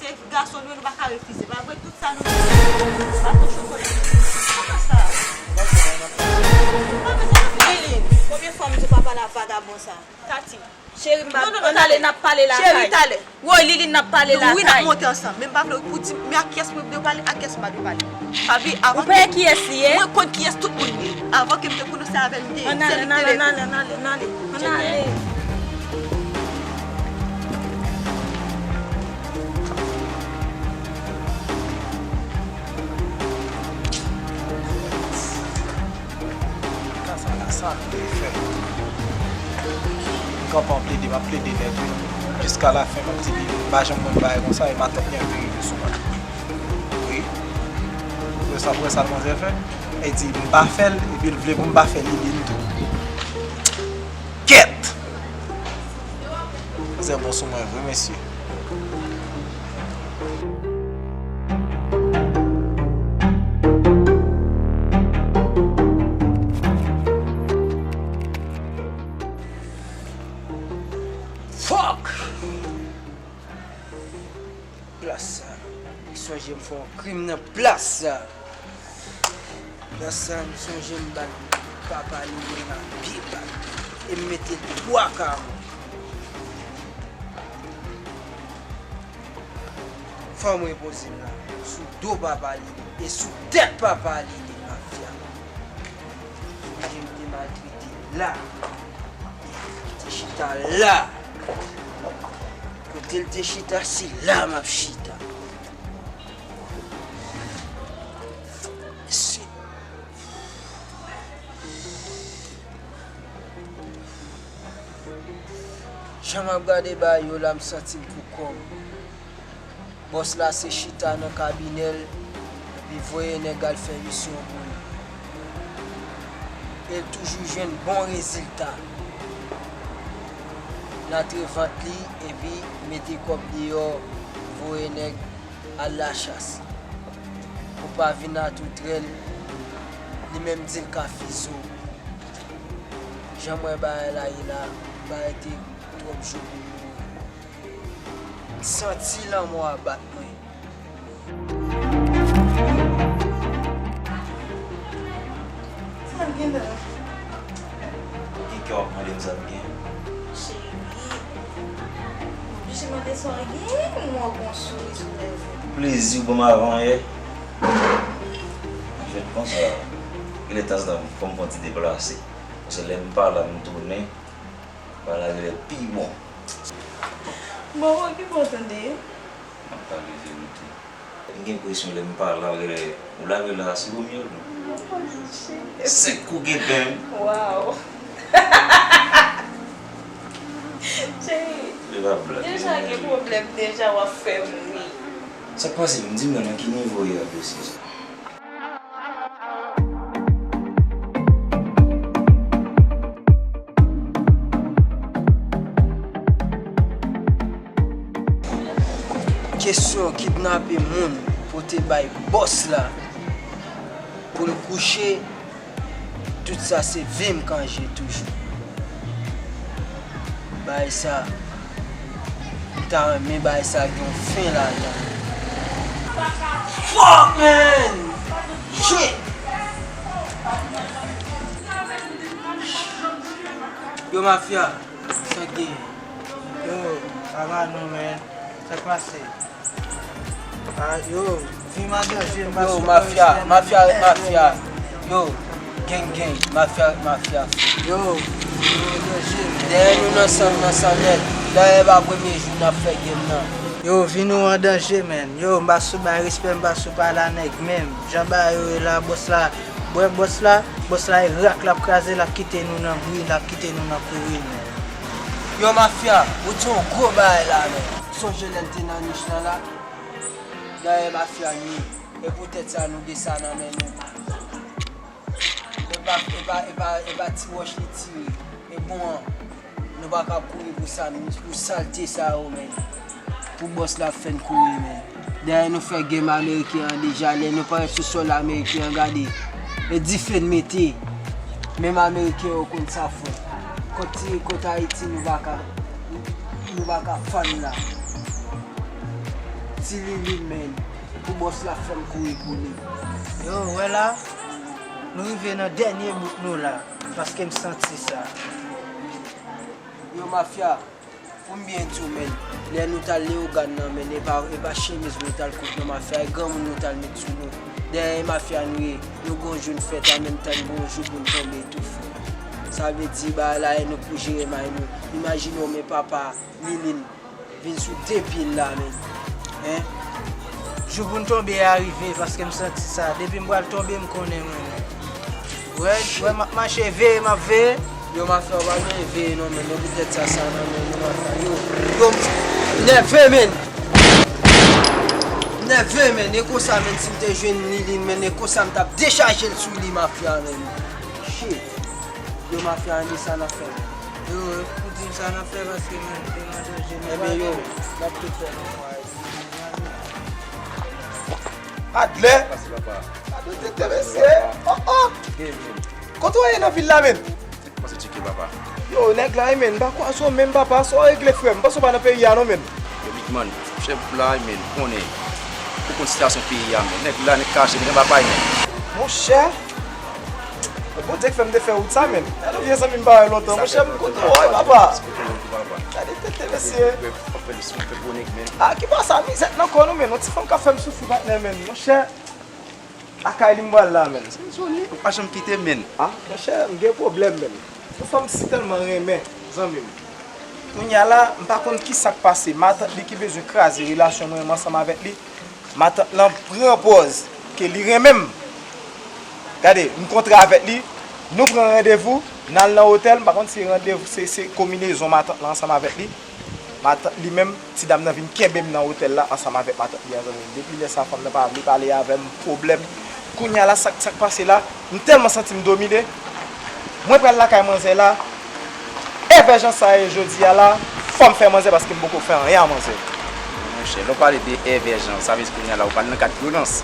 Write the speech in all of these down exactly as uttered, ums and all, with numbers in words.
Gason nou, nou pa ka refize, pa vre? Tout sa nou, baton chokola. Kòman sa? Ou pa bezwen nan Lili, konbyen fwa m di w pa pale a vagabon sa? Tati. Cheri, m pa... Non, non, non, ann ale, n ap pale lakay. Cheri, talè. Woy, Lili, n ap pale lakay. Wi, n ap monte ansanm. Men m pa vle pou di, men ak kiyès mwen dwe pale, ak kiyès m pa dwe pale. Papi, avan... Ou pè kiyès li ye? Mwen konn kiyès tout moun ye. Avan ke m te konnen se avè l m te ye. Ann ale, ann ale, ann ale, ann ale, ann ale. Ka sa la, sa nou dwe fè. M kanpe, m plede, m ap plede nèt, wi. Jiska lafen, m ap di li, m pa janm konn bagay konsa, e matant li an vin rive sou mwen. Wi. Ou wè sa, ou wè sa manzè fè? E di, m pa fè l, epi l vle pou m pa fè li, li m tou. Kèt! Manzè bon sou mwen vre, mesye. Fuck! Plas sa. Li sonje m fè yon krim nan plas sa. Nan sa, m sonje m bat papa Lili nan pye bat. E m mete l twa ka mò. Fò m repoze m la, sou do papa Lili e sou tèt papa Lili, mafya. Sonje m te maltrete la. Te chita la. Kote l te chita, se la m ap chita. Se Jan m ap gade bagay yo la, m santi m pou kò m. Bòs la se chita nan kabinè l, epi voye nèg al fè misyon pou li. E l toujou jwenn bon rezilta. L antre vant li, epi mete kòb deyò, voye nèg al lachas. Pou pa vin atoutrèl, li menm di l ka fizo. Jan m wè bagay la ye la, bagay te twòp jou pou mouri. M santi lanmò a bat mwen. Sa l gen la? Ki kè w ap mande m sa m gen? Cheri, m oblije mande sa w gen, m wè w gon souri sou lèv ou. Plezi w ban m avan yè. Jwenn konsa, genlè tan zan fò m fè yon ti deplase. Paske lè m pa la, m tounen, bagay la genlè pi bon. Bon, okipe w tande. M ap pale verite. M gen enpresyon lè m pa la, genlè ou lave la, se pou mye non. Senk kou gen pen. Waw. Cheri, deja gen pwoblèm, deja w ap fè m ri. Sa k pase menm? Di m non, nan ki nivo w ye ak dosye sa? Kesyon kidnape moun pote bay bòs la pou l kouche, tout sa se vim kanje toujou. Bagay sa, m ta renmen bagay sa gen yon fen ladan. Fuck, man! Shit! Yo, mafya, sa k genyen? Yo, ava nou, man. Sa k pase? Ah, yo, vim an danje, m pa... Yo, sou mafya, respè, mafya, mafya. Yo, gang, gang, mafya, mafya. Yo, vim an danje, man. Dèyè nou nan san, nan san nèt. Dayè pa premye jou n ap fè game nan. Yo, vin ou an danje, man. Yo, m pa sou bay respè, m pa sou pale a nèg menm. Jan bagay yo ye la, bòs la, bwè bòs la, bòs la e rak l ap kraze, l ap kite nou nan bri, l ap kite nou nan kouri, man. Yo, mafya, ou di yon gwo bagay la, man. Sonje lè n te nan nich lan la? Dayè mafya nou ye. E poutèt sa nou gen sa nan men nou. E pa, e pa, e pa, e pa ti wòch li tire. E bon an, nou pa ka kouri pou sa, pou salte sa yo, men. Pou bòs la fè n kouri, men. Dayè nou fè game ameriken an deja, lè nou parèt sou sòl ameriken an, gade. E dife n mete. Menm ameriken yo konn sa fè. Kont ti, kont Ayiti, nou pa ka, nou pa ka fann la. Ti Lilin, men, pou bòs la fè m kouri pou li. Yo, wè la, nou rive nan dènye bout nou la, paske m santi sa. Yo, mafya, pou m byen di w, men, lè nou t al Leyogàn nan, men, e pa, e pa chemiz nou t al koud non, mafya, e granmoun nou t al met sou nou. Dèyè e mafya nou ye, nou gon jou n fèt, an menm tan n gon jou pou n tonbe tou, frè. Sa vle di, bagay la, e nou pou jere may nou. Imajine w, men papa, Lilin, vin sou de pye l la, men. Hein? Jou pou n tonbe a rive, paske m santi sa. Depi m pral tonbe, m konnen mwen menm. Wè, wè, m ap mache, veye, m ap veye. Yo, mafya, w pa bezwen veye non, men. Yo, poutèt sa, sa nan men yo, mafya. Yo, yo, m nève, men. M nève, men. E konsa, men, si m te jwenn Lilin, men, e konsa m t ap dechaje l sou li, mafya, men. Shit. Yo, mafya, ann di sa n ap fè. Yo, yo, pou di m sa n ap fè, paske mwen, mwen, mwen, mwen, Ebyen, yo, n ap tou fè non, mwen. Adlè! Pase, papa. Adlè tete, mesye! Oh, oh! Kote w ye nan vil la, menm? Pase tcheke, papa. Yo, nèg la, wi, menm, m pa kwaze w menm, papa. Sa w regle, frè m? M panse w pa nan peyi a, non, menm. Yo, big man, chèf la, wi, menm, konnen. Ou konn sitiyasyon peyi a, menm. Nèg la, nèg kache, nèg anba pay, menm. Monchè! Bondye k fè m te fè wout sa, menm. Gade vye zanmi m pa wè lontan. Monchè, m kontan wè w, papa. Gade tete, mesye. Ah, ki pa sa, mizè nan kò nou, menm. Yon ti fanm k ap fè m soufri, patnè, menm. Monchè, lakay li m pral la, menm. Ou pa janm kite, menm. Ah, monchè, m gen pwoblèm, menm. Yon fanm m si tèlman renmen, zanmi m. Kounye a la, m pa konn ki sa k pase. Matant li ki bezwen kraze relasyon mwen menm ansanm avèk li. Matant lan pran pòz ke li renmen m. Gade, m kontre avèk li, nou pran randevou, n al nan otèl, m pa konn si randevou, se, se konbinezon matant lan ansanm avèk li. Matant li menm, ti dam nan vin kenbe m nan otèl la ansanm avèk matant li an, zanmi m. Depi lè sa, fanm nan pa vle pale avè m, pwoblèm. Kounye a la, sa k, sa k pase la, m tèlman santi m domine. Mwen pral lakay manzè la, evèjans sa ye jodi a la, fò m fè manzè paske m poko fè anyen a manzè. Monchè, lè w pale de evèjans, sa vle di kounye a la, ou pral nan kad vyolans.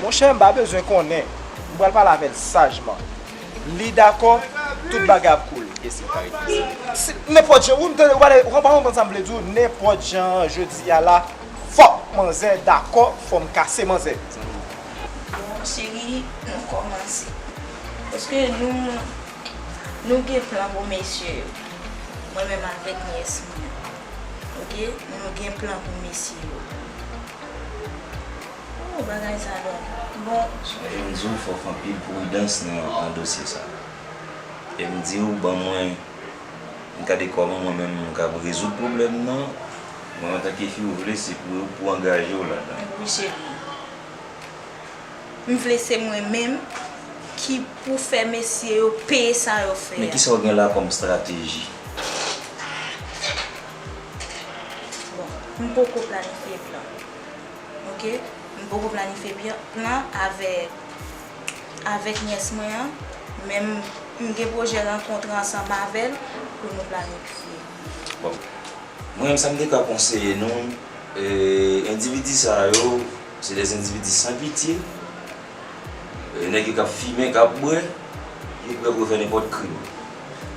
Monchè, m pa bezwen konnen. M pral pale avè l sajman. Li dakò, tout bagay ap koule. E si l pa rekonèt? Si, nenpòt jan, ou tande, ou pa, ou pa konprann sa m vle di w, nenpòt jan, jodi a la, fòk manzè dakò, fò m kase manzè. Bon, cheri, nou kòmanse. Paske nou, nou gen plan pou mesye yo. Mwen menm avèk nyès mwen. Oke? Nou gen plan pou mesye yo. Oh, bagay sa dòk. Bon. Sonje m di w fò w fè anpil pridans nan, nan dosye sa. E m di w, ban mwen, m gade kòman mwen menm m kab rezoud pwoblèm nan. Mwen, antanke fi, ou vle, se pou, pou angaje w ladan. Wi, cheri. M vle se mwen menm ki pou fè mesye yo peye sa yo fè a. Men kisa w gen la kòm estrateji? Bon, m poko planifye plan. Oke? M poko planifye pya-, plan avèk, avèk nyès mwen an, men m, m gen pwojè rankontre ansanm avè l pou nou planifye. Bon. Mwen menm, sa m te ka konseye nou, eh, endividi sa yo, se de endividi san pitye. Eh, nèg yo k ap fimen, k ap bwè, yo prè pou yo fè nenpòt krim.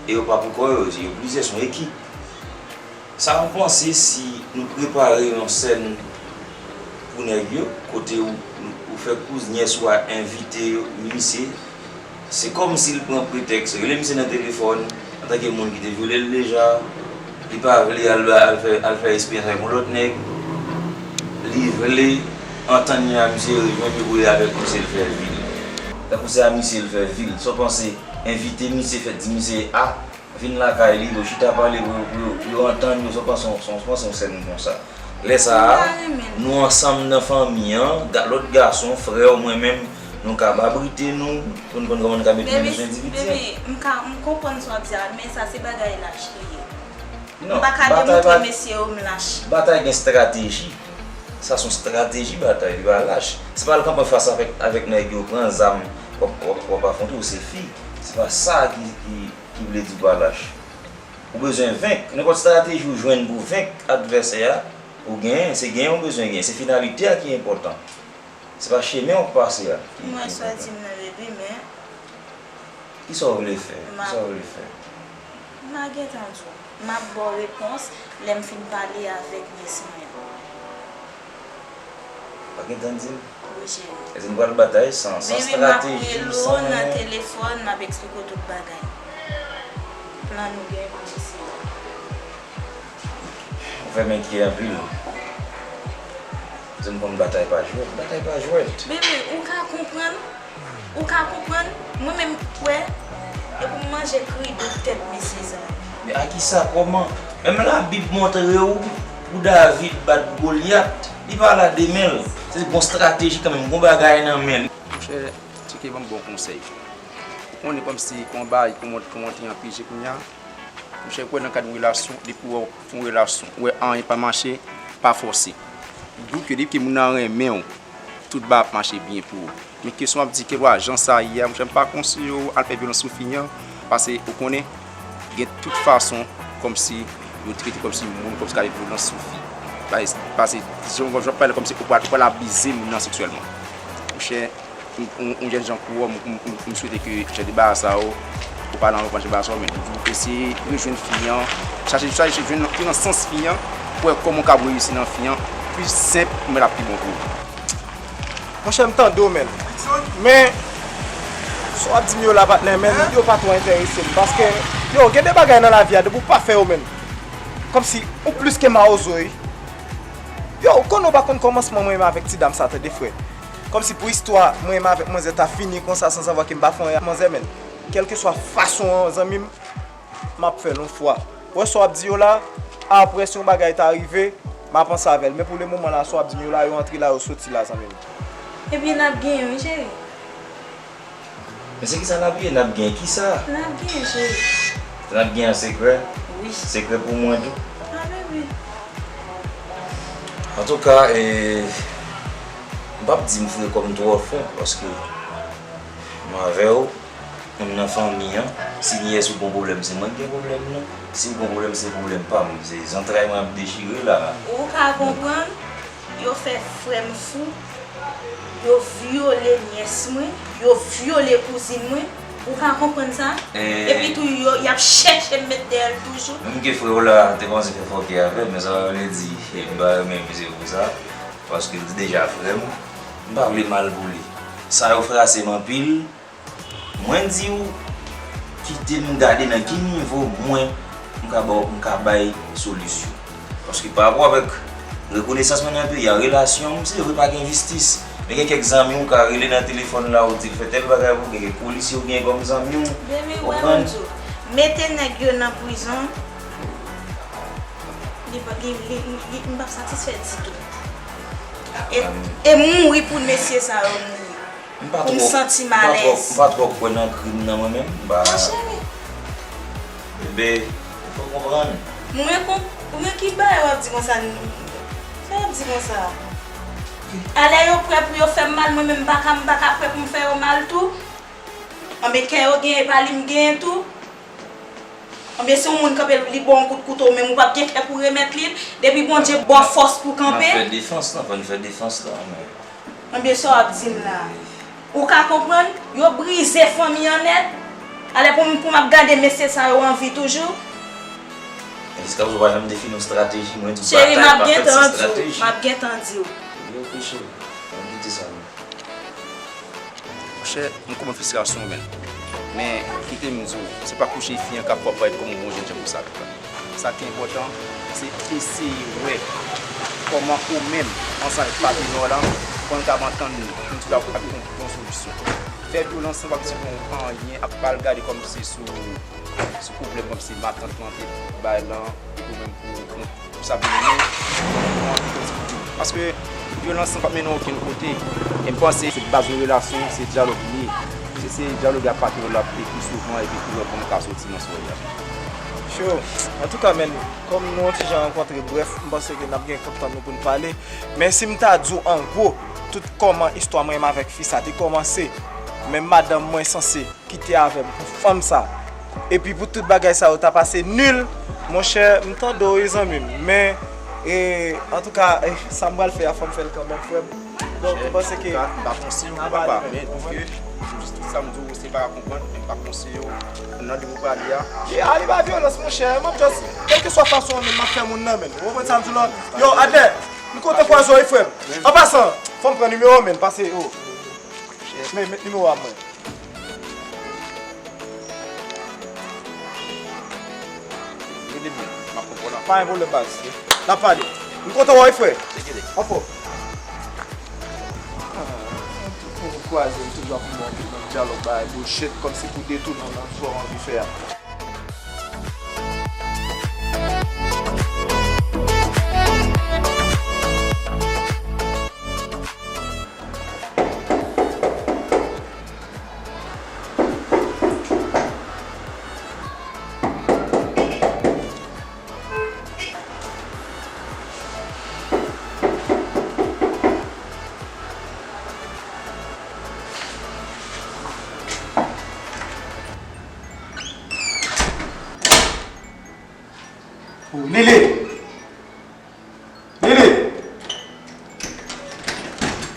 E yo pa pou kò yo, yo plizyè, se yon ekip. Sa nou panse si nou prepare yon sèn pou nèg yo, kote ou, ou fè kouz nyès ou a envite yo, misye, se kòmsi l pran pretèks, rele misye nan telefòn, antanke moun ki te vyole l deja, li pa vle al, al fè, al fè esperyans avèk yon lòt nèg, li vle antann li a misye, rejwenn yo pou li avèk misye l fè vil. Tankou se a misye l fè vil, sa w panse, envite misye, fè di misye, a, vin lakay li, yo chita pale pou, pou, pou yo antann yo, sa w panse, sa w panse yon sèn konsa. Lè sa a, nou ansanm nan fanmi an, ga-, lòt gason, frè w, mwen menm, nou kab abrite nou, pou n konn kòman n ka met men nou sou endividi an. Baby, m ka, m konprann sa w ap di a, men sa se bagay lach li ye. M pa ka demontre mesye yo m lach. Batay gen estrateji. Sa se yon estrateji batay, li pa lach. Se pa al kanpe fas avèk, avèk nèg yo, pran zam, w ap, w ap, w ap afwonte, ou se fi. Se pa sa ki, ki, ki vle di w pa lach. Ou bezwen venk. Nenpòt estrateji ou jwenn pou w venk advèsè a, ou genyen. Se genyen ou bezwen genyen. Se finalite a ki enpòtan. Se pa chemen w ap pase a ki, ki enpòtan. Mwen chwazi m nan depi, men. Kisa w vle fè? Kisa w vle fè? M a gentan di w. M ap ba w repons lè m fin pale avèk nyès mwen an. Ou gentan di m? Wi, cheri. Èske n pral batay san, san estrateji, san anyen? Baby, m ap rele w nan telefòn, m ap eksplike w tout bagay. Plan nou gen pou misye. Ou fè m enkyete anpil. Paske m konn batay pa jwèt. Batay pa jwèt. Bebe, ou ka konprann? Ou ka konprann? Mwen menm kwè, e pou m manje kri dout tèt mesye sa yo. Men a kisa? Kòman? Menm Labib montre w, pou David bat Golyat, li pa lave men l. Se gon estrateji kanmenm, gon bagay nan men l. Monchè, tcheke ban m bon konsèy. Ou konnen kòmsi konba, kòman, kòman te anpeche kounye a. Monchè, kwè nan kad yon relasyon, depi w wè yon relasyon, w wè anyen pa mache, pa fòse. Di w ke depi ke moun nan renmen w, tout bagay ap mache byen pou ou. Men kesyon w ap di kèlkeswa jan sa ye a, monchè, m pa konseye w al fè vyolans sou fi an, paske ou konnen, gen tout fason, kòmsi yo trete kòmsi moun, kòmsi ka fè vyolans sou fi. Paske, paske, jan w ap pale kòmsi ou pral, ou pral abize moun nan seksyèlman. Monchè, yon, yon, yon jèn jan kou w, m, m, m, m swete ke jan de bagay sa yo, ou pa nan jan bagay sa yo, men toujou eseye rejwenn fi an, chache, chache jwenn, jwenn nan sans fi an, pou wè kòman w kab reyisi nan fi an, pi senp, men l ap pi bon pou ou. Monchè, m tande w, men. Men, sa w ap di m yo la, patnè, men, yo pa twò enterese m. Paske, yo, gen de bagay nan lavi a, depi w pa fè yo, men. Kòmsi, ou plis ke mawozo, wi. Yo, ou konnen w pa konn kòmansman mwen menm avèk ti dam sa, tande, frè. Kòmsi pou istwa mwen menm avèk manzè ta fini konsa, san savwa ke m pa fè anyen ak manzè, men. Kèlkeswa fason an, zanmi m, m ap fè l yon fwa. Ou wè sa w ap di yo la, apre si yon bagay ta rive, m a panse avè l. Men pou lemoman la, sa w ap di m yo la, yo antre la, yo soti la, zanmi m. Ebyen, n ap genyen, wi, cheri. Men se kisa n ap genyen? N ap genyen kisa? N ap genyen, cheri. N ap genyen an sekrè? Wi. Sekrè pou mwen tou? A, men wi. Antouka, e, m p ap di m foure kò m twò fon, paske mwen avè w, Menm nan fanmi an, si ni yès ou gon pwoblèm, se mwen ki gen pwoblèm nan. Si ou gon pwoblèm, se pwoblèm pa m. Se zantray mwen ap dechire la. Ou ka konprann, yo fè frè m fou, yo vyole nyès mwen, yo vyole kouzin mwen. Ou ka konprann sa? Eh. Epi tou, yo, y ap chèche m met dèyè l toujou. Menm ke frè w la te kòmanse fè fòkè avè m, men sa pa vle di, eh, m pa renmen misye pou sa. Paske l te deja frè m, m pa vle mal pou li. Sa yo frase m anpil. Mwen di w, kite m gade nan ki nivo mwen, m ka ba w, m ka bay solisyon. Paske pa rapò avèk rekonesans mwen nan peyi a, relasyon m, se vre pa gen jistis. Men gen kèk zanmi w ka rele nan telefòn la, ou di l fè tèl bagay pou ou, gen kèk polisye w gen kòm zanmi w. Baby, ou wè konprann? Mwen di w, mete nèg yo nan prizon, li pa, li, li, li, li, m p ap satisfè ditou. E, e mouri pou mesye sa yo mouri. M pa twò, m pa twò, m pa twò kwè nan krim nan mwen menm. M pa... Mon cheri. Bebe, ou fè w konprann. Mwen kon, ou men ki bagay w ap di konsa, sa w ap di konsa. Alè yo prè pou yo fè m mal, mwen menm m pa ka, m pa ka prè pou m fè yo mal tou. Anben kè yo genyen, e pa li m genyen tou. Anben si yon moun kanpe, li ba w yon kout kouto, ou menm ou p ap gen kè pou remèt li l. Depi Bondye ba w fòs pou kanpe. N ap fè defans lan, fò n fè defans lan, men. Anben sa w ap di m la. Ou ka konprann, yo brize fanmi an nèt. Alè pou m, pou m ap gade mesye sa yo an vi toujou. Jiskaprezan ou pa janm defini yon estrateji, mwen di w batay pa fèt san estrateji. Cheri, m ap gentan di w, m ap gentan di w. Wi, ok, cheri. Ann kite sa, non. Monchè, m konprann fristrasyon w, men. Men, kite m di w, se pa kouche fi an k ap fè w parèt kòm yon bon jènjan pou sa, tou. Sa ki enpòtan, se eseye wè kòman ou menm, ansanm avèk patnè w lan, kòman n kab antann nou, pou n tou ap, ap yon bon solisyon. Fè vyolans lan p ap sèvi w anyen, ap al gade kòmsi sou, sou pwoblèm kòmsi matant lan te bay lan, epi ou menm pou, pou sa vini. Paske vyolans lan p ap mennen okenn kote. E m panse se baz yon relasyon, se dyalòg li ye. Se, se dyaloge ak patnè w la pi souvan epi pou wè kòman w ka soti nan sa w ye a. Cho. Antouka, men, kòm nou yon ti jan rankontre, brèf, m panse ke n ap gen kontan nou pou n pale. Men si m ta di w an gwo, tout kòman istwa mwen menm avèk fi sa te kòmanse, menm madanm mwen sanse kite avè m pou fanm sa. Epi pou tout bagay sa yo ta pase nil, monchè, m tande w wi zanmi m. Men, e, antouka, e, sa m pral fè a, fò m fè l kanmenm, frè m. Donk, m panse ke... M pa, m pa konseye w, papa, men, paske, jis tout sa m di w, se pa konprann, men m pa konseye w. Nan de pou pale a. E, a, li pa vyolans, monchè, m ap just, kèlkeswa fason an, men m ap fè moun nan, men. Ou konprann sa m di w la? Yo, Adlè, m kontan kwaze w wi, frè m. An pasan, Fò m pran nimewo w, men, pase yo. Men, met nimewo a mwen. Rele m, m ap konprann. Pa gen pwoblèm, baz. N ap pale. M kontan wè w, frè. Anfòm. Ah, nou kwaze, nou toujou ap fè yon anpil nan dyalòg, bagay bullshit, kòmsi pou detounen w nan sa w anvi fè a. Oh, Lili! Lili!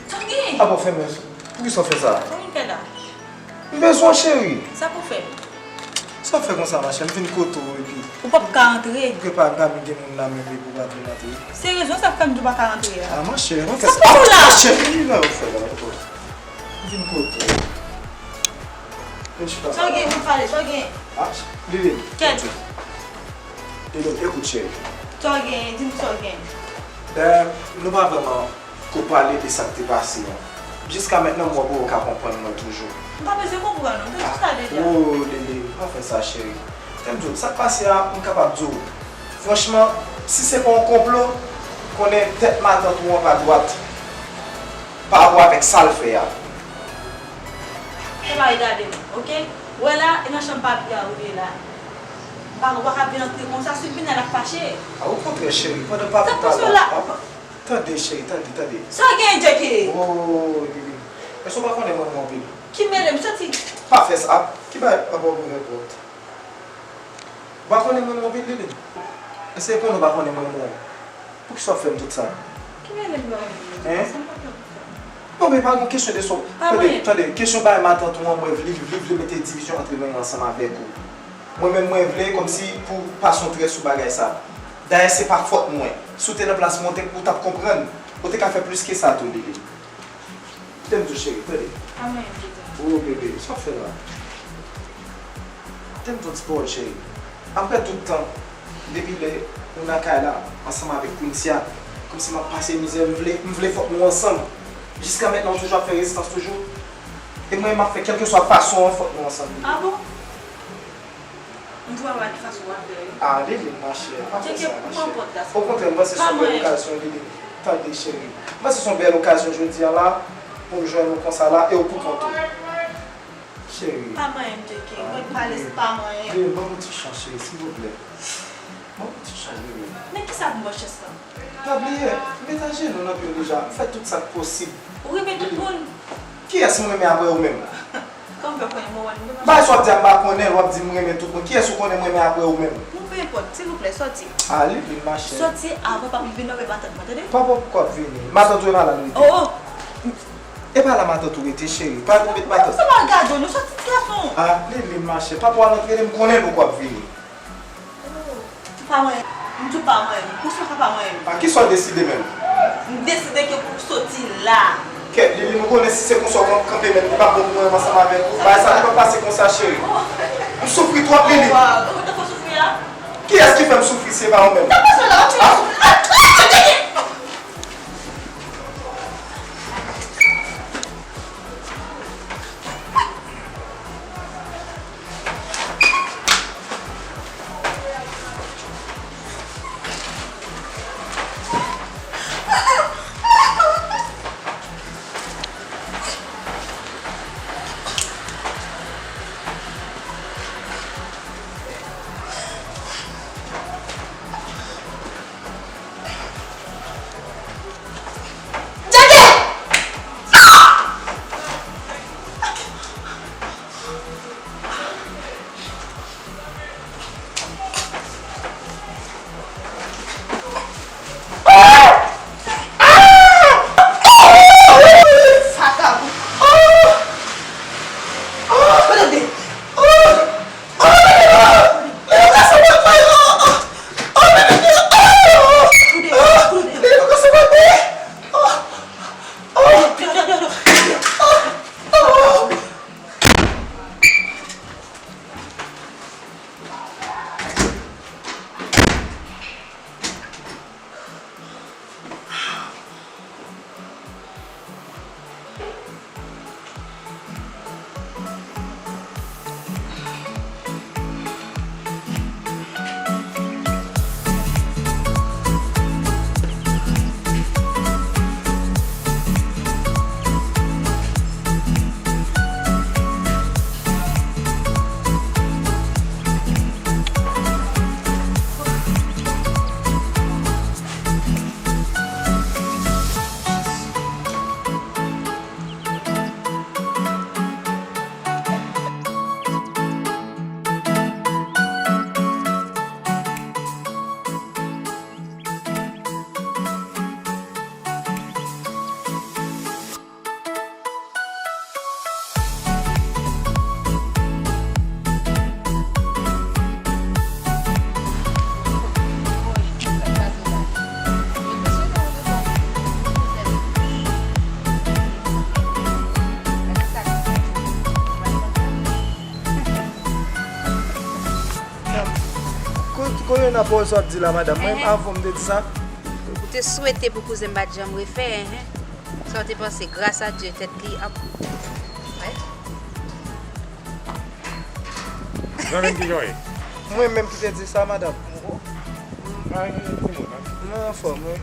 Sa w gen? Apa w fèmen? Poukisa w fè sa? Sa w vin fè la? M bezwen w, cheri. Sa pou fè? Sa w fè konsa, machè? M vin kote w epi. Ou p ap ka antre. Ke pa, pa gen moun la menm epi w pa vin antre. Se rezon sa k fè m di w pa ka antre a. Ah, machè, mwen fè sa. Sa pou w la? Machè, vini la, ou fè la, ou. M vin kote w. Vin chita. Sa w gen pou w pale? Sa w gen? Ah, Lili. Kèt. Lili, ekout, cheri. Sa w gen? Di m sa w gen. Dayè, nou pa vrèman ko pale de sa k te pase an. Jiska mentnan, m wè w poko ka konprann mwen toujou. M pa bezwen konprann ou, m te jis tande di a. Oh, Lili, pa fè sa, cheri. Tande m di w, sa k pase a, m kapab di w. Franchman, si se pa yon konplo, konnen tèt matant ou an pa dwat pa rapò avèk sa l fè a. Ou pa regade m, oke? Ou wè la, e nan chanm papi a ou ye la. M pa, ou pa ka vin antre konsa, si w vin la, l ap fache. A, okontrè, cheri, pandan papi pa la, papa. Tande, cheri, tande, tande. Sa w gen, Jackie? Oh, Lili. Èske w pa konnen mwen renmen w anpil? Ki mele m soti? Pa fè sa. Ki bagay, papa, ou renmen w anpil? Ou pa konnen mwen renmen w anpil, Lili? Èske konnen w pa konnen mwen renmen w? Poukisa w ap fè m tout sa? Ki mele m ba w? Hein? Sa m pa fè pou sa. Non, men pa gen kesyon de sa. Tande, tande, kesyon bay matant ou an, mwen vle, li vle, vle mete divizyon ant mwen ansanm avèk ou. Mwen menm, mwen vle kòmsi pou pase yon trè sou bagay sa. Dayè, se pa fòt mwen. Si w te nan plas mwen, ou te, ou t ap konprann. Ou te ka fè plis ke sa tou, Lili. Tande m di w, cheri, tande. Amen, Jezi. Oh, bebe, sa w ap fè la? Tande m di w ti pawòl, cheri. Apre tout tan, depi lè ou nan kay la, ansanm avèk Quincy a, kòmsi m ap pase mizè, m vle, m vle fòk nou ansanm. Jiska mentnan, ou toujou ap fè rezistans toujou. E mwen, m ap fè kèlkeswa fason an, fòk nou ansanm. Ah bon? M twò wè ki fason w ap fè yo. Ah, Lili, machè, pa fè sa, machè. Okontrè, m panse se yon bèl okazyon, Lili. Tande, cheri. M panse se yon bèl okazyon jodi a la, pou m jwenn ou konsa la, e w pou kont ou. Cheri. Pa manyen m, J K. Mwen pale, se pa manyen m. Lili, ban m yon ti chans, cheri, silvouplè. Ban m yon ti chans, bebe. Men kisa pou m ban chans lan? Pa bliye, m met ajenou nan pye w deja. M fè tout sa k posib. Ou renmen tout moun? Kiyès m renmen apre ou menm? Kòman w fè konnen mwen wè nou? Bagay sa w ap di a, m pa konnen l, w ap di m renmen tout moun. Kiyès ou konnen m renmen apre ou menm? Bon, peu importe, silvouplè, sòti. Ale vin, machè. Sòti avan papi vin nan men matant mwen, tande? Papa, poukò w ap vini? Matant ou e pa la l rete? Oh, oh. E pa la matant ou rete, cheri. Pa vin met matant. Sa va gade nou, sòti ti gason. Ah, Lili, machè. Papa w al antre, m konnen poukò w ap vini. Oh, pa mwen. M di w pa mwen. Pou sa ka pa mwen. A kisa w deside menm? M deside ke pou w soti la. Kèt, Lili, nou konnen si se konsa w kanpe mèt, li p ap bon pou mwen ansanm avèk ou. Bagay sa li p ap pase konsa, cheri. Oh. M soufri twòp, Lili. Oh, wow. Ou te fè soufri a? Kiyès ki fè m soufri si se pa ou menm? Sa pase la, ou tire sou. Ah! Nan pawòl sa w ap di la, madanm. Mwen, enhen, avan m te di sa. Ou te swete pou kouzen m pa t janm refè, enhen. Sa w te panse, gras a Dye, tèt li ap. Wè. Zanmi m, kijan w ye? Mwen menm ki te di sa, madanm. Mwen anfòm, wi.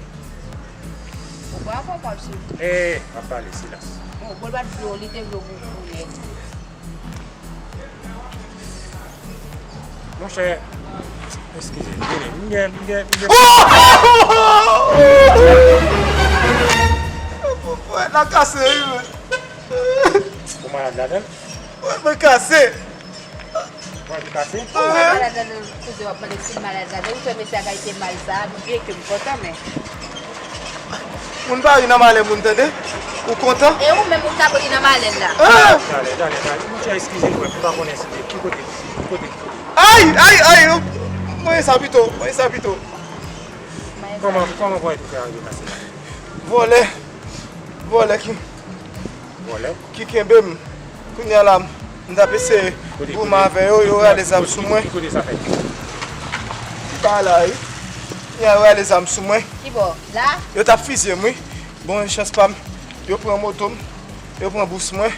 Ou pa anfòm, w ap sou. Eh, w ap pale, silans. Bon, bon, l pa t vle w, li te vle w pou, pou nèg. Monchè, eskize m, vini, m gen, m gen, m gen. Pwèt la kase, wi, men. Ou malad ladan l? Pwèt mwen kase. Pwèt ou kase? Ou malad ladan l, kouzen, w ap mande si m malad ladan l. Ou fè mesye a kalite mal sa a, m byen ke m kontan, men. Moun pa ri nan malè moun, tande. Ou kontan? E ou menm ou t ap ri nan malè l la. Ah! Talè, talè, talè. Monchè, eskize m, frè m, m pa konnen si ki kote, ki kote, ki kote. Ay, ay, ay! Mwen sa pito, mwen sa pito. Kòman, kòman pwèt ou fè rive kase la? Vòlè. Vòlè ki, vòlè? Ki kenbe m. Kounye a la, m t ap eseye goumen avè yo, yo rale zam sou mwen. Ki kote sa fèt? Pa la, wi. Yo rale zam sou mwen. Ki bò? La? Yo t ap fizye m, wi. Bon, chans pa m, yo pran moto m, yo pran bous mwen.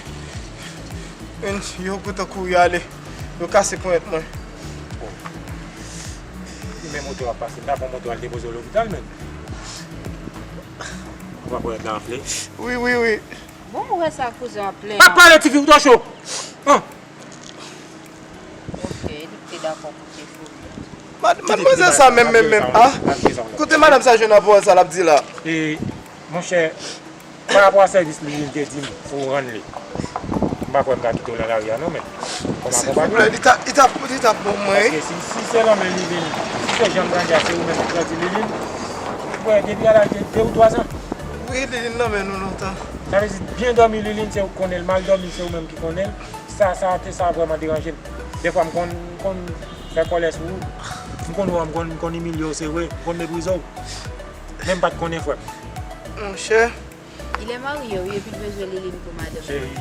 Yo kontan kouri ale. Yo kase ponyèt mwen. Ki men moto a pase? M ta pran moto al depoze w lopital, men. Ou pa ponyèt la anfle? Wi, wi, wi. Bon, ou wè sa kouzen w ap plenyen. Pa pale, tifi, ou twò cho. An. Ok, li te dakò pou te fou. Mad-, madmwazèl sa menm, menm, menm, a? Kote madanm sa jwenn nan pawòl sa l ap di la? E, monchè, pa rapò a sèvis li, li te di m pou w rann li. M pa kwè m ka kite w nan lari a non, men. Kòm akonpanyè. Silvouplè, li t ap, li t ap, li t ap bon mwen, wi. Paske si, si se lanmen li vin, si se jan m tande a, se ou menm ki pèdi Liline. Ou wè, depi a laj de de ou twa zan. Wi, Liline nan men nou lontan. Sa vle di, byen dòmi Liline, se ou k konnen l, mal dòmi, se ou menm ki konnen l. Sa, sa, te sa vrèman deranje m. Defwa, m konn, m konn fè kòlè sou ou. M konn wè w, m konn, m konn imilye w, se vre. M konn meprize w. Men m pa t konnen, frè m. Monchè. Il est marié, wi, epi l bezwen Liline pou madanm. Cheri,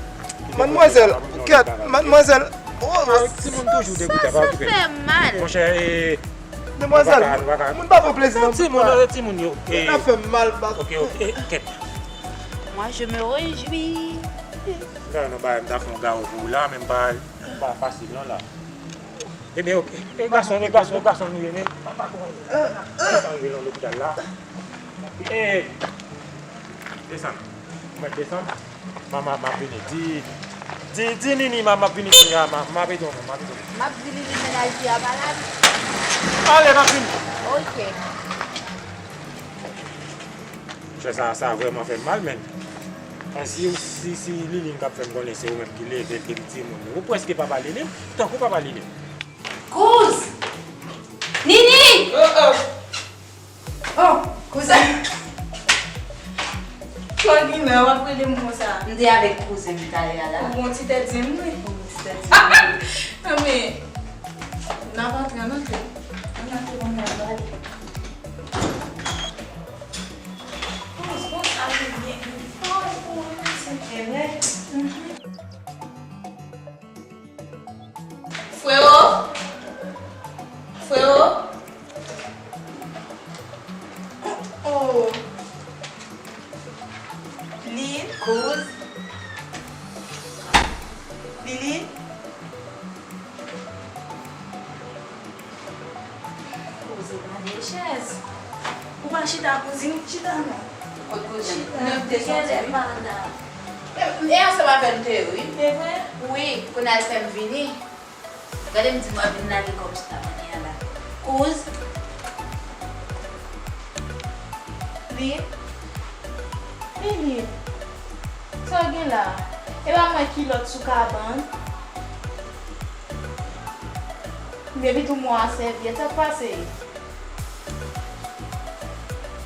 kite madmwazèl, kèt, madmwazèl. Oh, timoun toujou degoute, pa okipe l. Sa fè mal. Monchè, e, demwazèl, nou pa ka, nou pa ka. Moun pa pran plezi nan timoun, non, timoun yo. Sa fè m mal, bak. Ok, ok, e, kèt. Moi, je me réjouis. Gade, nou bay, m ta fè yon gawo pou ou la, men m pa, m pa fasil non la. Ebyen, ok. E gason, e gason, e gason nou ye, men. Papa, kòman nou ye? Kontan rive nan lopital la. E, desann. Ou mèt desann. Mama, m ap vini. Di, di, di Nini, ma, m ap vini kounye a, ma, m ap ede w, m ap ede w. M ap di Nini mennaj li a malad. Ale, m ap vini. Ok. Monchè, sa, sa vrèman fè m mal, men. Si, si, si Liline k ap fè m konnen se ou menm ki leve l depi timoun, ou prèske papa Liline, tankou papa Liline. Kouz! Nini! Oh, oh. Oh, kouzen. Kò Gina, w ap rele m konsa. M te avèk kouzen m talè a la. Ou gon ti tèt zen vre. Ou gon ti tèt zen vre. Anben, n ap antre, ann antre. Ann antre, ann antre, ale. Pòz, pòz, ale byen, byen fò pou remèsye Kèlè. Mhm. Frewo! Frewo! Oh! Lin? Kouz? Lilin? Kouz, e pa de chèz. Ou pa chita, kouzin, chita non. Kot kouzin? Chita, nou te soti, wi. E, e ansanm avè n te ye, wi. E vre? Wi, kounye a l fè m vini. Gade m di m ap vin lage kòb sou tab mwen la. Kouz. Lin. Lilin. Sa w gen la? E pa mwen ki lòt sou kabann? Depi tou mwa a sèvyèt, sa k pase?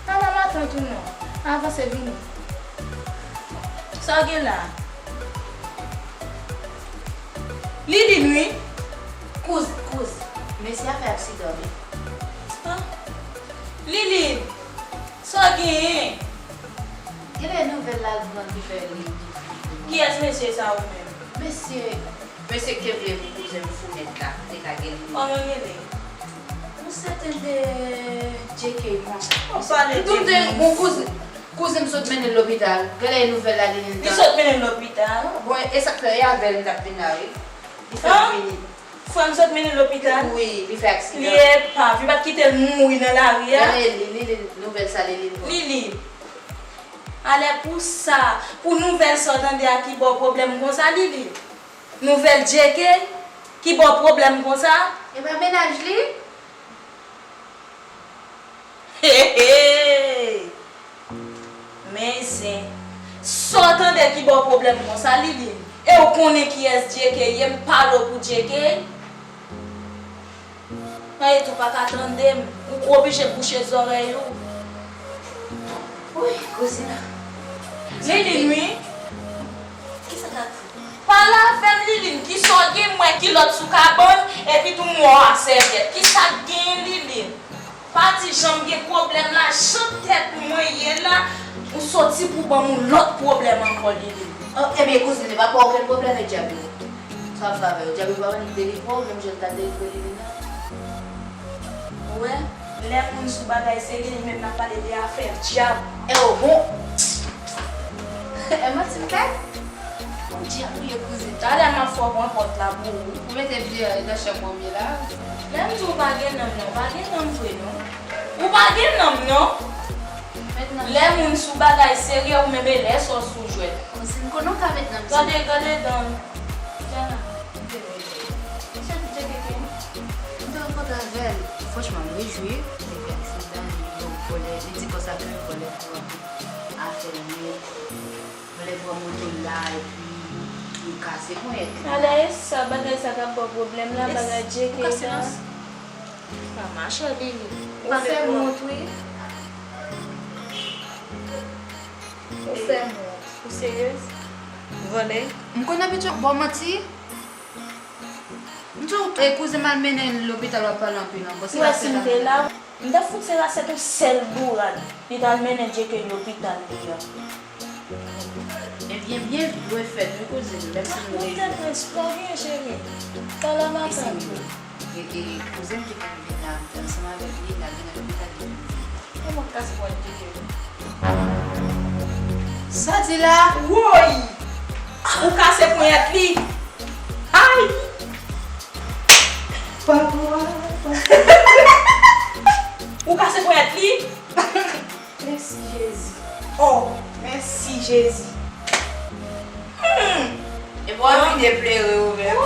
Ala matant ou non. Avanse vini. Sa w gen la? Lilin wi. Kouz, kouz. Mesye a fè aksidan wi. Ah. Lilin. Sa w genyen? Gen de nouvèl la gran ki fè li. Kiyès mesye sa ou menm? Mesye, mesye ki te vle pou kouzen m fou nèt la, te ka gen li. Kòman l rele? Yon Sèten de J K konsa. Ou pale de gon kouzin, kouzin m sot mennen l lopital. Gade nouvèl la, Liline. Li sot mennen l lopital? Bon, e sa k fè, e avè l m t ap vin la, wi. Li fè m vini. Frè m sot mennen l lopital? Wi, li fè aksidan. Li epa, li pa t kite l mouri nan lari a? Gade li, Liline, nouvèl sa, Liline. Liline. Alè pou sa, pou nouvèl sa w tande a ki ba w pwoblèm konsa, Liline? Nouvèl J K ki ba w pwoblèm konsa? E pa mennaj li? He, he! Men zen. Sa w tande ki ba w pwoblèm konsa, Liline? E w konnen kiyès J K ye, m pale w pou J K? Anyen tou pa ka tande m. Ou oblije bouche zòrèy ou. Wi, kouzin. Liline, wi. Kisa k ap di? Pale avè m, Liline. Kisa w gen, m wè kilòt sou kabann, epi tou m wè w a sèvyèt. Kisa k gen, Liline? Pa di jan m gen pwoblèm la, jan tèt mwen ye la, ou soti pou ban m yon lòt pwoblèm ankò, Liline. Oh, ebyen, kouzin, li pa pa okenn pwoblèm e dyab yo. Sa w ap fè avè yo? Dyab yo pa konn delivre w menm jan l ta delivre Liline nan. Ou wè, lè moun sou bagay serye, li menm l ap pale de afè dyab. E o bon! E manti m fè? Bon dyab ou ye, kouzin. Talè m ap fè w pran pòt la pou ou. Ou mete pye nan chanm mwen m ye la. Lè m di w pa gen nanm non, pa gen nanm vre non. Ou pa gen nanm non. Lè moun sou bagay serye, ou menm e lè sa w sou jwèt. Kouzin, konnen w ka met nanm sou. Gade, gade dan. Jana. Misye te tcheke ke m te rankontre avè l. Franchman, m rejwi. Epi aksidan, li yon vòlè. Li di konsa ke yon vòlè pou afè l ye. Vòlè pran moto l la, epi li kase ponyèt li. Alè, e sa, bagay sa k ap ba w pwoblèm la, bagay J K sa. Pa mache, Lili. Ou fè m wont, wi. Ou fè m wont. Ou seryez? Vòlè. M konn abitye ba w manti. M di w, e, kouzin m al mennen l lopital, w ap pale anpil ankò. Ou wè si m te la, m t ap fout se rasèt yon sèl bourad. Li t al mennen J K lopital li a. Ebyen, byen dwe fèt, wi, kouzin, menm si nou rejwi. Poutèt mwen, sa w gen, cheri? Pale a matant ou. E, e, kouzin ki pou vin la, ansanm avèk li, l al vin nan lopital li. Kòman w kase ponyèt li? Sa di la? Woy! Ou kase ponyèt li? Ay! Papa, papa. Ou kase ponyèt li? Mèsi Jezi. Oh, mèsi Jezi. Hmm. Epi w ap vin deplere ou menm.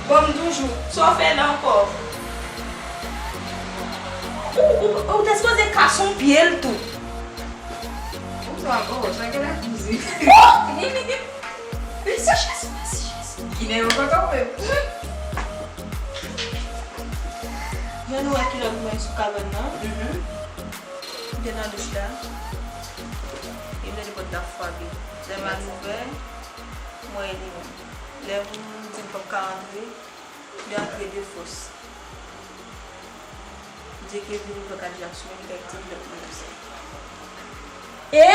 Bon, m toujou. Sa w fè la ankò? Ou, ou, ou te sipoze kase yon pye l tou. Ou sa ankò, sa gen la kouzin. Oh! Mèsi Jezi, mèsi Jezi. Ki nèg ou kontan menm? Jan nou wè kilòt mwen sou kabann nan. Mhm. M te nan douch la. E m tande pòt la frape. Lè m al ouvè, m wè e li menm. Lè m di m p ap ka antre, li antre de fòs. J K vini pran kadejak sou mwen, li kay di lòt moun ap sa. E?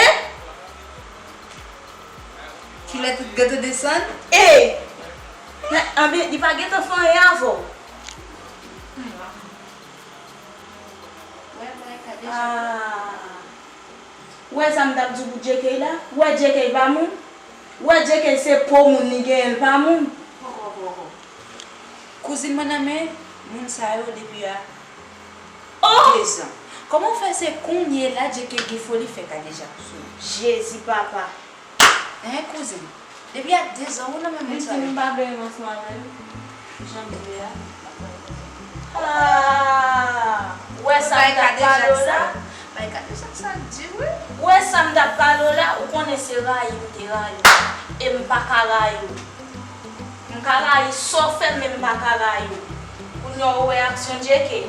Kilè tout gate desann? E! Anben, li pa gentan fè anyen avè w. Wè, bagay kadejak. Ah. Ou wè sa m t ap di w pou J K la? Ou wè J K pa moun? Ou wè J K se po moun li genyen, l pa moun. Poko, poko. Kouzin mwen nan men moun sa yo depi a dezan. Kòman w fè se kounye la J K gen foli fè kadejak sou ou? Jezi papa. Hein, kouzin? Depi a dezan ou nan men moun sa yo. M pa vle menm ansanm avè l. Jan m di a. Ah! Ou wè sa m t ap pale w la? Bay kadejak sa di wi. Ou wè sa m t ap pale w la? Ou konnen se rayi m te rayi w. E m pa ka rayi w. M ka rayi sa w fè m, men m pa ka rayi w. Kounye a ou wè aksyon J K.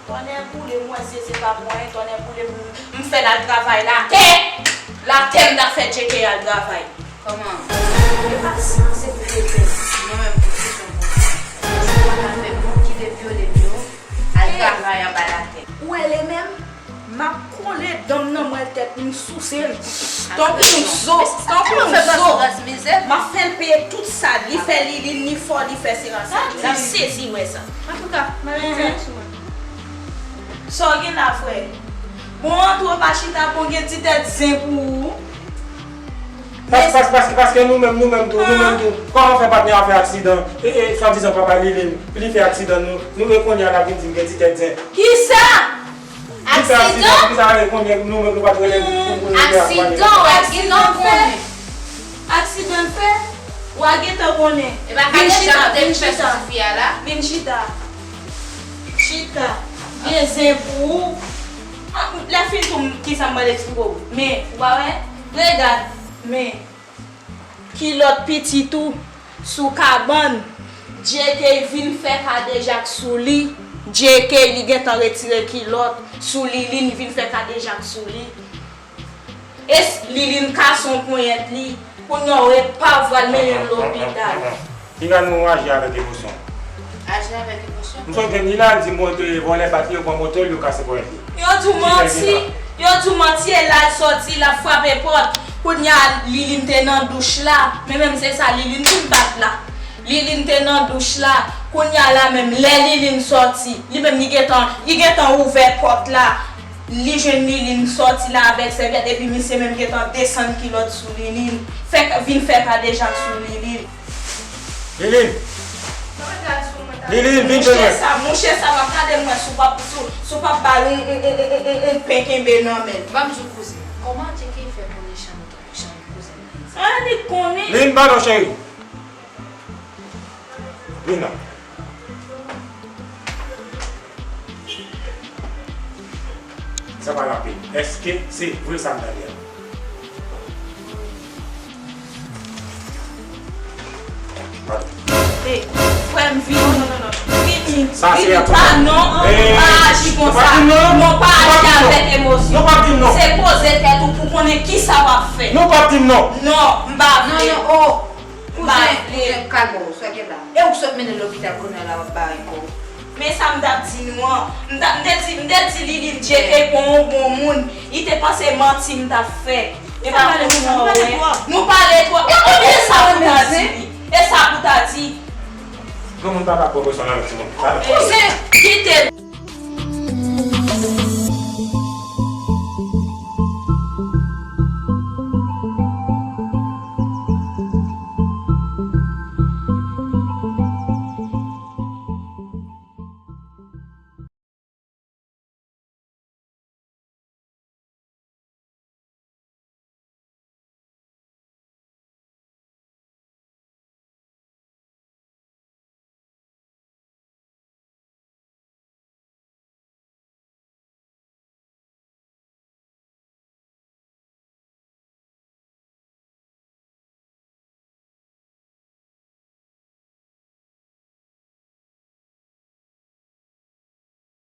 Tonnè boule m, wè se, se pa pou anyen, tonnè boule m, m fè l al travay latè! Latè m ta fè J K al travay. Kòman? E pa sa, se pou yo fè. Mwen menm, pou tout yon bon. Se pa ka fè moun ki te vyole m yo, al travay anba latè. Ou wè li menm, m ap kole dan m nan mwèl tèt li, m souse l. Tankou yon zo, tankou yon zo. M ap fè l peye tout sa, li fè li, li ni fò, li fè se rasin. M ap sezi wè sa. Antouka, mwen rete sou mwen. Sa w gen la, frè? Bon, antre w pa chita, bon, gen ti tèt zen pou ou. Pas, pas, pas, paske nou menm, nou menm tou, nou menm tou. Kòman fè patnè a fè aksidan? E, e, swadizan papa Lilin, li fè aksidan, nou, nou, e kounye a l ap vin di m gen ti tèt zen. Kisa? Li fè aksidan, aksidan? Kisa, e kounye a nou menm nou pa t rele pou, pou, pou nou fè aksidan? Aksidan, w ap gentan konnen. Aksidan fè? W a gentan konnen. E pa vin chita, vin chita. Vin chita. Chita. Gen zen pou ou. Ah, lè fin tou, kisa m pral eksplike w? Men, ou pa wè? Regad, men. Kilòt pitit ou sou kabann. J K vin fè kadejak sou li. J K li gentan retire kilòt sou Lilin, li vin fè kadejak sou li. Es Lilin kase yon ponyèt li, kounye a w e pa vwal mennen l lopital. Piga nou aji avèk emosyon. Aji avèk emosyon? M sonje Nila di m montre vòlè bat li, yo pran moto l, yo kase ponyèt li. Yo di w manti, yo di w manti, e la l sòti, l ap frape pòt. Kounye a Lilin te nan douch la, men menm se sa Lilin vin bat la. Lilin te nan douch la, kounye a la menm, lè Lilin sòti, li menm li gentan, li gentan ouvè pòt la. Li jwenn Lilin sòti la avèk sèvyèt, epi misye menm gentan desann kilòt sou Lilin, fè, vin fè kadejak sou Lilin. Lilin! Lilin, vin jwenn mwen. Mouche sa, mouche sa, w ap gade mwen si w p ap, si w, si w p ap ba l yon, yon, yon, yon, yon, yon pen kenbe nan men l. Ban m di w kouzen, kòman J K fè konnen Chann, Chann kouzen nan sa? Ah, li konnen. Lilin, padon, cheri. Vin la. Sa pa lapenn. Èske se vre sa m tande a? Padon. Hey, frè m, vini. Vini. Vini. Pa non, pa aji konsa. Non, pa aji avèk emosyon. Se poze tèt ou pou konnen kisa w ap fè. Non, pa di m non. Non, m pa vle. Non, non, oh. Kouzen, kouzen, kalme w, sa gen la. E ou k sot mennen l lopital kounye a la w ap bare kò w. Men sa m t ap di nou an. M t ap, m te di, m te di Lilin J K pran yon bon moun. Li te panse manti m t ap fè. E pa konsa w wè. Nou pale twòp. E sa pou ta di li. E sa pou ta di. Granmoun pa ka pran pwesyon avèk timoun. Kouzen, kite l.